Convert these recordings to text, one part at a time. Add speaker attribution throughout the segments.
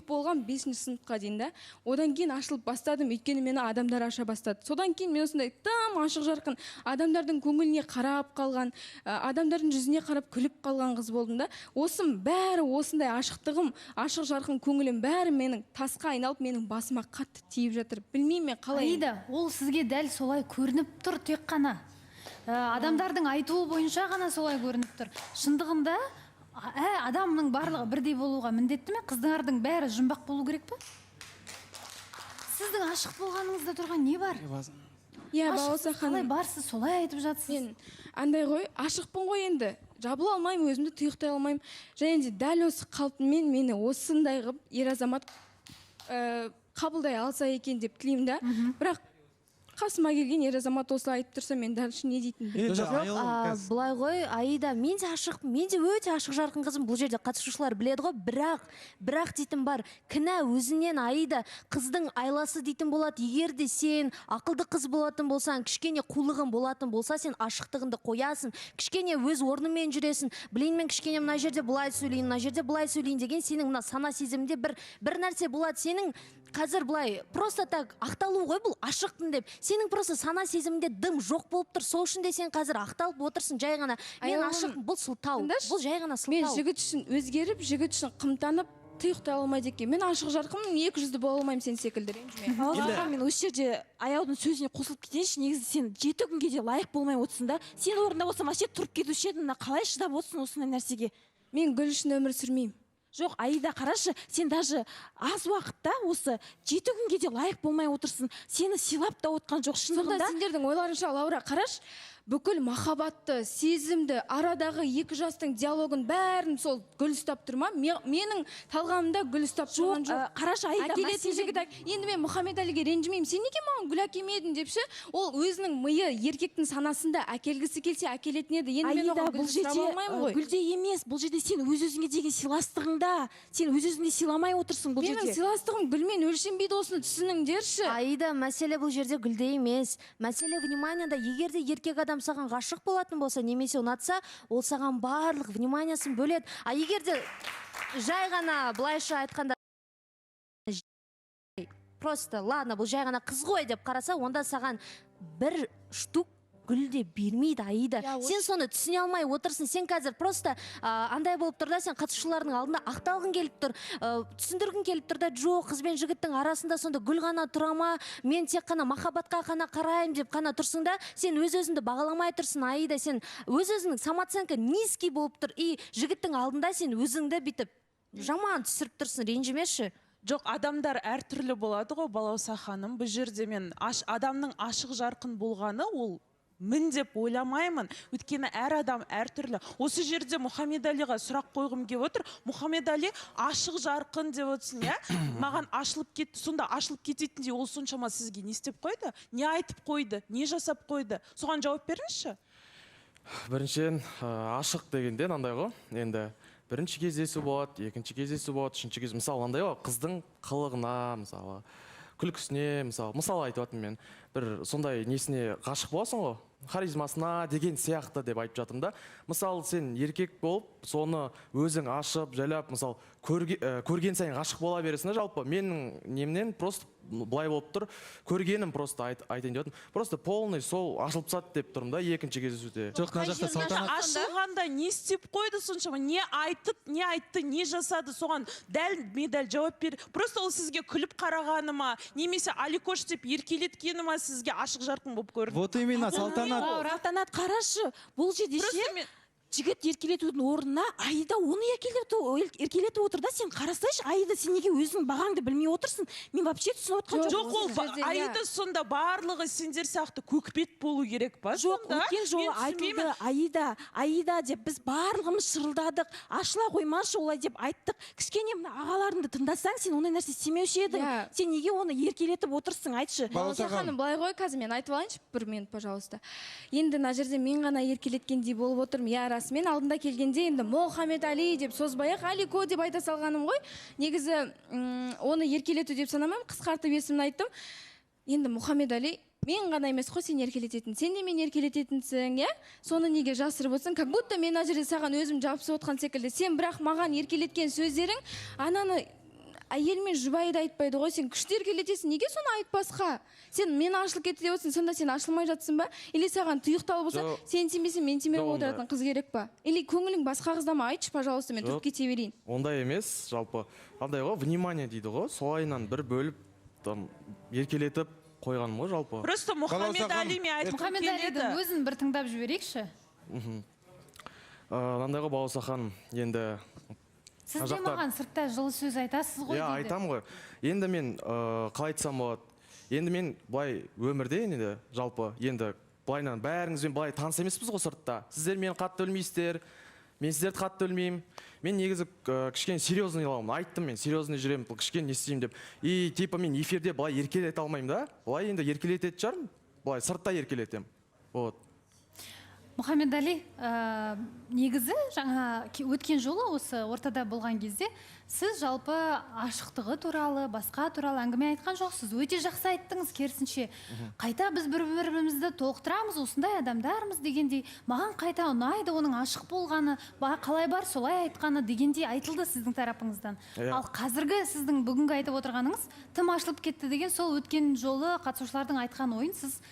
Speaker 1: болған бесінші сыныпқа дейін да. Одан кейін ашылып бастадым, өйткені мені адамдар аша бастады. Содан кейін мен осындай тым ашық жарқын, адамдардың көңіліне қарап қалған, адамдардың жүзіне қарап күліп қалған қыз болдым да. Осым бәрі, осындай ашықтығым, ашық жарқын көңілім, бәрі менің тасқа айналып, менің басыма қатты тиіп жатыр. Білмеймін мен қалай.
Speaker 2: Аида, ол сізге дәл солай көрініп тұр тек қана. Адамдардың айтуы бойынша ғана солай көрініп тұр. Шындығында адамның барлығы бірдей болуға міндетті ме? Қыздардың бәрі жұмбақ болу керек па? Сіздің ашық болғаныңызда тұрған не бар?
Speaker 1: Иә,
Speaker 2: Ашықсыз,
Speaker 1: Балауса
Speaker 2: қалай
Speaker 1: ханым.
Speaker 2: Барсыз, солай айтып жатсыз.
Speaker 1: Мен андай ғой, ашықпын ғой енді, жабыла алмаймын, өзімді тұйықтай алмаймын. Және де дәл осы қалпыммен мені осындай қылып ер азамат қабылдай алса екен деп тілеймін да. Бірақ қасыма келген ер азамат осылай айтып тұрса, мен дальше не дейтінімді
Speaker 3: Енді
Speaker 4: Жоқ,
Speaker 3: Аяулым, қазір-
Speaker 4: былай ғой, Аида, мен де ашықпын, мен де өте ашық жарқын қызым. Бұл жерде қатысушылар біледі ғой, бірақ дейтін бар, кінә өзінен, Аида. Қыздың айласы дейтін болады. Егер де сен ақылды қыз болатын болсаң, кішкене қулығың болатын болса, сен ашықтығыңды қоясың, кішкене өз орнымен жүресің. Блин, мен кішкене мына жерде былай сөйлейін, мына жерде былай сөйлейін деген сенің мына сана сезімінде бір нәрсе болады. Сенің қазір былай просто так ақталу ғой бұл, ашықпын деп. Сенің просто сана сезімінде дым жоқ болып тұр. Сол үшін де сен қазір ақталып отырсың жай ғана. Мен
Speaker 1: Аяулым,
Speaker 4: ашықпын, бұл сылтау.
Speaker 1: тыңдашы.
Speaker 4: Бұл жай ғана
Speaker 1: Мен
Speaker 4: сылтау.
Speaker 1: жігіт үшін өзгеріп, жігіт үшін қымтанып, тұйықтай алмайды екенмін. Мен ашық жарқынмын, екі жүзді бола алмаймын сен секілді, ренжіме.
Speaker 5: Балауса ханым, мен осы жерде Аяудың сөзіне қосылып кетейінші. Негізі сен 7 күнге де лайық болмай отырсың да. Сен орнында болсам, вообще тұрып кетуші едім. Мына қалай шыдап отырсың осындай нәрсеге?
Speaker 1: Мен гүл үшін өмір сүрмеймін.
Speaker 5: Жоқ, Аида, қарашы, сен даже аз уақытта осы 7 күнге де лайық болмай отырсың. Сені сыйлап та отқан жоқ
Speaker 1: Сонда
Speaker 5: шындығында.
Speaker 1: сендердің ойларыңша, Лаура, қарашы, бүкіл махаббатты, сезімді, арадағы екі жастың диалогын, бәрін сол гүл ұстап тұр ма? Менің талғамымда гүл ұстап тұрған
Speaker 5: Жоқ,
Speaker 1: жоқ.
Speaker 5: Қарашы, Аида,
Speaker 1: Әкелетін жігіт енді мен Мұхаммед Әліге ренжімеймін. Сен неге маған гүл әкелмедің деп ше? Ол өзінің миы, еркектің санасында әкелгісі келсе, әкелетін еді. Енді мен
Speaker 5: Аида,
Speaker 1: оған
Speaker 5: бұл
Speaker 1: гүл сұрап
Speaker 5: жерде
Speaker 1: алмаймын ғой.
Speaker 5: гүлде емес, бұл жерде сен өз өзіңе деген сыйластығыңда, сен өз өзіңді сыйламай отырсың бұл
Speaker 1: Менің
Speaker 5: жерде.
Speaker 1: сыйластығым гүлмен өлшенбейді, осыны түсініңдерші.
Speaker 4: Аида, мәселе бұл жерде гүлде емес, мәселе вниманияда. Егер де еркек адам саған ғашық болатын болса немесе ұнатса, ол саған барлық вниманиясын бөледі. А егер де жай ғана, былайша айтқанда, просто ладно, бұл жай ғана қыз ғой деп қараса, онда саған бір штук гүл де бермейді, Аида.
Speaker 1: Иә,
Speaker 4: Сен соны түсіне алмай отырсың. Сен қазір просто андай болып тұр да, сен қатысушылардың алдында ақталғың келіп тұр, түсіндіргің келіп тұр да. Жоқ, қыз бен жігіттің арасында сонда гүл ғана тұра ма? Мен тек қана махаббатқа ғана қараймын деп қана тұрсың да. Сен өз өзіңді бағаламай тұрсың, Аида. Сен өз өзіңнің самооценка низкий болып тұр, и жігіттің алдында сен өзіңді бүйтіп жаман түсіріп тұрсың, ренжімеші.
Speaker 6: Жоқ, адамдар әртүрлі болады ғой, Балауса ханым. Бұл жерде мен адамның ашық жарқын болғаны ол мін деп ойламаймын, өйткені әр адам әртүрлі. Осы жерде Мұхаммед Әлиға сұрақ қойғым келіп отыр. Мұхаммед Әли, ашық жарқын деп отырсың, иә, маған ашылып кетті. Сонда ашылып кететіндей ол соншама сізге не істеп қойды, не айтып қойды, не жасап қойды? Соған жауап беріңізші.
Speaker 7: Біріншіден, ашық дегенде мынандай ғой енді: бірінші кездесу болады, екінші кездесу болады, үшінші кез, мысалы, мынандай ғой, қыздың қылығына, мысалы, күлкісіне, мысалы, айтып жатырмын мен, бір сондай несіне ғашық боласың ғой, харизмасына деген сияқты деп айтып жатырмын да. Мысалы, сен еркек болып, соны өзің ашып жайлап, мысалы, көрген сайын ғашық бола бересің да. Жалпы менің немнен просто былай болып тұр, көргенім, просто айтайын деп жатырмын, просто полный сол ашылып тастады деп тұрмын да екінші кездесуде.
Speaker 3: Жоқ, мына жақта Салтанат
Speaker 6: Ашылғанда не істеп қойды соншама? Не айтып, не айтты, не жасады? Соған дәл дәл жауап бер. Просто ол сізге күліп қарағаны ма немесе Аликош деп еркелеткені ма сізге ашық жарқын болып көрінді?
Speaker 3: Вот именно, Салтанат.
Speaker 5: Салтанат, қарашы, бұл жерде
Speaker 6: Просто
Speaker 5: ше,
Speaker 6: мен
Speaker 5: жігіт еркелетудің орнына Аида оны еркелетіп отыр да. Сен қарасайшы, Аида, сен неге өзіңнің бағаңды білмей отырсың? Мен вообще түсініп отқан
Speaker 6: Жоқ, ол
Speaker 1: Осы жерде, иә.
Speaker 6: Аида, сонда барлығы сендер сияқты көкбет болу керек па
Speaker 5: Жоқ,
Speaker 6: сонда?
Speaker 5: өткен жолы
Speaker 6: Мен түсінбеймін.
Speaker 5: айтылды, Аида, Аида деп біз барлығымыз шырылдадық, ашыла қоймашы олай деп айттық. Кішкене мына ағаларыңды тыңдасаң, сен ондай нәрсе істемеуші едің.
Speaker 1: Иә.
Speaker 5: Сен неге оны еркелетіп отырсың, айтшы?
Speaker 1: Балауса ханым, былай ғой, қазір мен айтып алайыншы бір минут, пожалуйста. Енді мына жерде мен ғана еркелеткендей болып отырмын. Иә, расымен, алдында келгенде енді Мұхаммед Али деп созбай ақ Алико деп айта салғаным ғой. Негізі оны еркелету деп санамаймын, қысқартып есімін айттым. Енді Мұхаммед Али, мен ғана емес қой сен еркелететін, сен де мені еркелететінсің, иә? Соны неге жасырып отырсың? Как будто мен мына жерде саған өзім жабысып отқан секілді. Сен бірақ маған еркелеткен сөздерің ананы Әйел мен жұбайы да айтпайды ғой. Сен күшті еркелетесің, неге соны айтпасқа? Сен мен ашылып кетті деп отырсың, сонда сен ашылмай жатсың ба? Или саған тұйықталып болса,
Speaker 7: Жоқ.
Speaker 1: сен тимесең, мен тимей
Speaker 7: Жоқ, ондай.
Speaker 1: отыратын қыз керек па? Или көңілің басқа қызда ма? Айтшы, пожалуйста, мен тұрып
Speaker 7: Жоқ.
Speaker 1: кете берейін.
Speaker 7: Ондай емес, жалпы андай ғой, внимание дейді ғой, солайынан бір бөліп, там, еркелетіп қойғаным ғой жалпы.
Speaker 6: Просто Мұхаммед
Speaker 8: Балауса
Speaker 6: Али, мен айтқым
Speaker 2: Мұхаммед
Speaker 6: келеді.
Speaker 2: Әлидің өзін бір тыңдап жіберейікші.
Speaker 7: Мынандай ғой, Балауса ханым, енді
Speaker 2: Сіз
Speaker 7: Мына
Speaker 2: де
Speaker 7: жақта-
Speaker 2: маған сыртта жылы сөз айтасыз ғой
Speaker 7: Иә,
Speaker 2: дейді.
Speaker 7: айтамын ғой. Енді мен қалай айтсам болады, енді мен былай өмірде, енді жалпы, енді былайынан бәріңізбен былай таныс емеспіз ғой сыртта. Сіздер мені қатты білмейсіздер, мен сіздерді қатты білмеймін. Мен негізі кішкене серьезный аламын, айттым, мен серьезный жүремін, бұл кішкене не істеймін деп. И типа мен эфирде былай еркелете алмаймын да, былай енді еркелететін шығармын, былай сыртта еркелетемін, вот.
Speaker 2: Мұхаммед Али, негізі жаңа өткен жолы осы ортада болған кезде сіз жалпы ашықтығы туралы, басқа туралы әңгіме айтқан жоқсыз. Өте жақсы айттыңыз, керісінше. Қайта біз бір бірімізді толықтырамыз, осындай адамдармыз дегендей. Маған қайта ұнайды оның ашық болғаны, қалай бар солай айтқаны дегендей айтылды сіздің тарапыңыздан. Ал қазіргі сіздің бүгінгі айтып отырғаныңыз тым ашылып кетті деген, сол өткен жолы қатысушылардың айтқан ойын сіз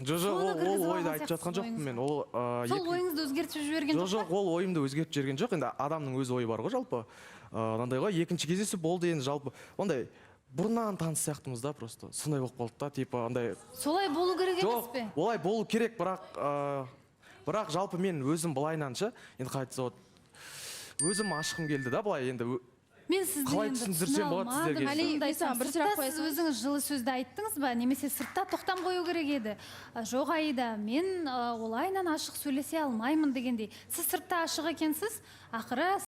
Speaker 7: Жоқ, жоқ,
Speaker 2: соны
Speaker 7: ол
Speaker 2: кіргізіп
Speaker 7: ойды
Speaker 2: алған
Speaker 7: айтып жатқан
Speaker 2: сияқтысыз.
Speaker 7: Жоқпын мен ол
Speaker 2: Сол ойыңызды өзгертіп жіберген
Speaker 7: Жоқ,
Speaker 2: жоқ
Speaker 7: жоқ, ол ойымды өзгертіп жіберген жоқ. Енді адамның өз ойы бар ғой жалпы. Мынандай ғой, екінші кездесу болды енді, жалпы ондай бұрыннан таныс сияқтымыз да, просто сондай болып қалды да, типа андай.
Speaker 2: Солай болу керек емес
Speaker 7: Жоқ,
Speaker 2: пе?
Speaker 7: олай болу керек, бірақ жалпы мен өзім былайынан ше, енді қалай айтса болады, өзім ашқым келді да былай енді
Speaker 2: Мен сізді
Speaker 7: Қалай
Speaker 2: енді
Speaker 7: түсіндірсем
Speaker 2: түсіне
Speaker 7: болады
Speaker 2: алмадым.
Speaker 7: сіздерге?
Speaker 1: Әли,
Speaker 2: Шынымды
Speaker 1: мен
Speaker 2: айтсам,
Speaker 1: саған бір сұрақ
Speaker 2: сыртта
Speaker 1: қоя
Speaker 2: сіз өзіңіз жылы сөзді айттыңыз ба, немесе сыртта тоқтам қою керек еді? Жоқ, Аида, мен олайынан ашық сөйлесе алмаймын дегендей. Сіз сыртта ашық екенсіз, ақыры.